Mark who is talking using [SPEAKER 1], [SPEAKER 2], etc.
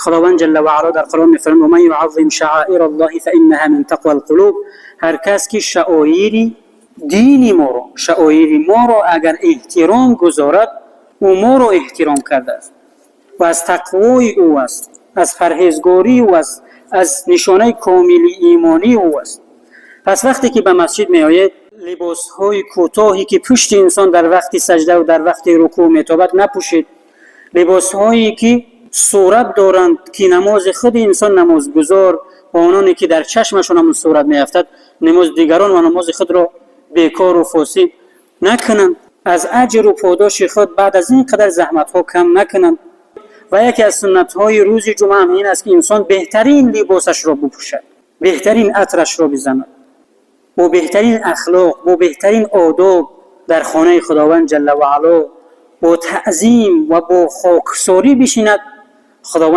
[SPEAKER 1] Худованд ҷалла ва ало дар Қуръон мефармояд: ومن يعظم شعائر الله فإنها من تقوى القلوب. Ҳар кас ки шаоири дини моро, шаоири моро агар эҳтиром гузорад, ӯ моро эҳтиром кардааст ва аз тақвои ӯ аст, аз парҳезгории ӯ аст, аз нишонаи комили имонии ӯ аст. Пас вақте ки ба масҷид меоед, либосҳои кӯтоҳе ки пушти инсон дар вақти саҷдаву дар вақти рукӯъ метобад, напӯшед. Либосҳое ки сурат доранд, ки намози худи инсон, намозгузор ва ононе ки дар чашмашон ҳамон сурат меафтад, намози дигарон ва намози худро бекору фосид накунанд, аз аҷру подоши худ баъд аз ин қадар заҳматҳо кам накунанд. Ва яке аз суннатҳои рӯзи ҷумъа ҳам ин аст, ки инсон беҳтарин либосашро бупӯшад, беҳтарин атрашро бизанад, бо беҳтарин ахлоқ, бо беҳтарин одоб дар хонаи Худованд ҷалла ва ало бо таъзим ва бо хоксорӣ бишинад. Худованд